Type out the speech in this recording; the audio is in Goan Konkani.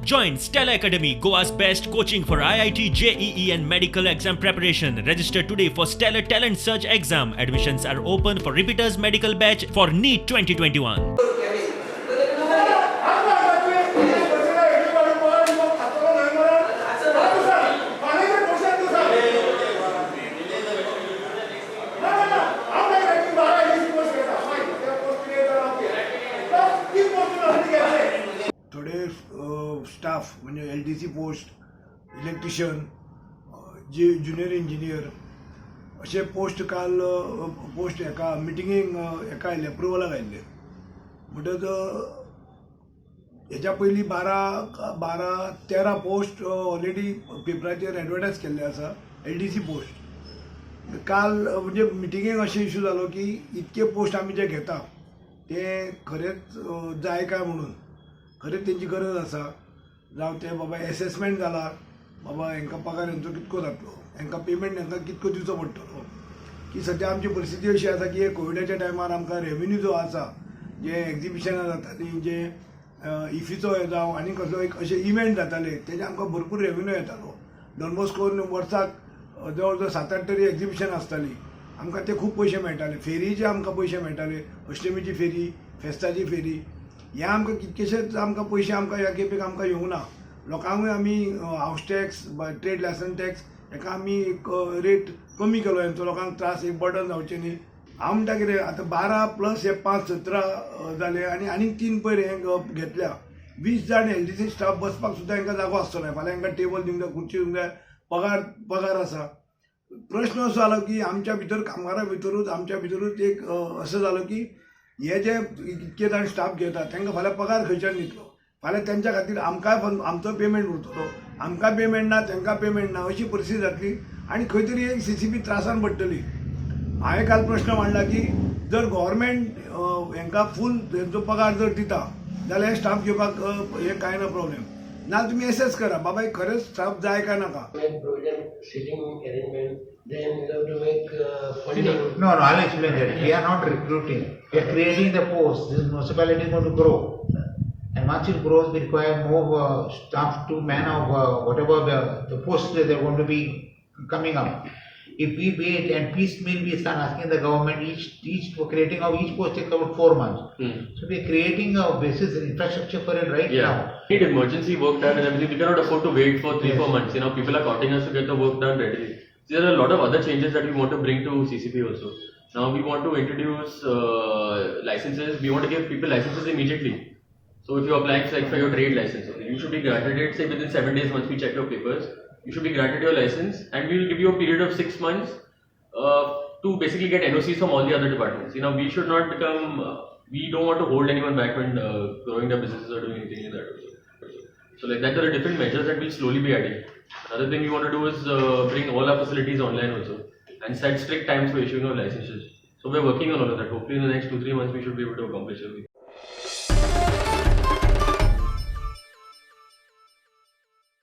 Join Stellar Academy, Goa's best coaching for IIT, JEE, and medical exam preparation. Register today for Stellar Talent Search exam. Admissions are open for repeaters medical batch for NEET 2021. थोडे स्टाफ म्हणजे एलडीसी पोस्ट, इलेक्ट्रिशियन, जे ज्युनियर इंजिनियर अशे पोस्ट काल पोस्ट एका मिटिंगेक हेका आयिल्ले, अप्रुवलाक आयिल्ले. म्हणटच हेच्या पयलीं 12 12 13 पोस्ट ऑलरेडी पेपराचेर एडवर्टायज केल्ले आसा, एलडीसी पोस्ट. काल म्हणजे मिटिंगेक अशें इशू जालो की इतके पोस्ट आमी जे घेता ते खरेंच जाय काय म्हणून, खरेंच तेंची गरज आसा, जावं ते बाबा एसेसमेंट जाला, बाबा हेंकां पगार हेंचो कितको जातलो, हेंकां पेमेंट हेंकां कितको दिवचो पडटलो, की सद्या आमची परिस्थिती अशी आसा की हे कोविडाच्या टायमार आमकां रेवेन्यू जो आसा, जे एग्जिबिशनां जातालीं, जे इफीचो जावं आनी कसलो एक अशे इव्हेंट जाताले, तेजे आमकां भरपूर रेवेन्यू येतालो. डॉन बॉस्कोन वर्साक जवळ जवळ सात आठ तरी एग्जिबिशन आसताली, आमकां ते खूब पयशे मेळटाले. फेरीचे आमकां पयशे मेळटाले, अष्टमीची फेरी, फेस्ताची फेरी, हे आमकां कितकेशेच आमकां पयशे आमकां ह्या खेपेक आमकां येवंक ना. लोकांकूय आमी house tax, trade licence tax हेका आमी एक रेट कमी केलो, हेंचो लोकांक त्रास एक बर्डन जावचें न्ही. हांव म्हणटा कितें, आतां 12 प्लस हे पांच 17 जाले आनी आनीक तीन पयर हे घेतल्या, 20 जाण एलडीसी स्टाफ बसपाक सुद्दां हेंकां जागो आसचो ना. फाल्यां हेंकां टेबल दिवंक जाय, खुर्ची दिवंक जाय, पगार पगार आसा. प्रश्न असो जालो की आमच्या भितर, कामगारां भितरूच, आमच्या भितरूच एक असो जालो की हे जे इतके जाण स्टाफ घेतात तांकां फाल्यां पगार खंयच्यान दितलो? फाल्यां तेंच्या खातीर आमकांय आमचो पेमेंट उरतलो, आमकां पेमेंट ना, तांकां पेमेंट ना, अशी परिस्थिती जातली आनी खंय तरी एक सीसीपी त्रासान पडटली. हांवें काल प्रश्न मांडला की जर गव्हर्मेंट हेंकां फूल हेंचो पगार जर दिता जाल्यार स्टाफ घेवपाक हे कांय ना प्रॉब्लेम ना. तुमी एसेस करा बाबा, हे खरेंच स्टाफ जाय काय नाका. Make provision, seating arrangement, then you have to make funding. No, I'll explain that. We are not recruiting. We are creating the post. This municipality is going to grow. And once it grows, we require more staff to man of whatever the posts that they're going to be coming up. If we wait and piecemeal we start asking the government, each for creating of each post takes about 4 months. So we are creating a basis and infrastructure for it right now. Need emergency work done and everything. We cannot afford to wait for 3, 4 months. People are counting us to get the work done readily. There are a lot of other changes that we want to bring to CCP also. Now we want to introduce licenses. We want to give people licenses immediately. So if you're applying, like, for your trade license, okay, you should be granted it, say, within 7 days once we check your papers. You should be granted your license, and we will give you a period of 6 months to basically get NOCs from all the other departments. We should not become. We don't want to hold anyone back when growing their businesses or doing anything like that also. So like that, there are different measures that we'll slowly be adding. Another thing we want to do is bring all our facilities online also and set strict times for issuing of licenses. So we're working on all of that. Hopefully in the next 2-3 months we should be able to accomplish everything.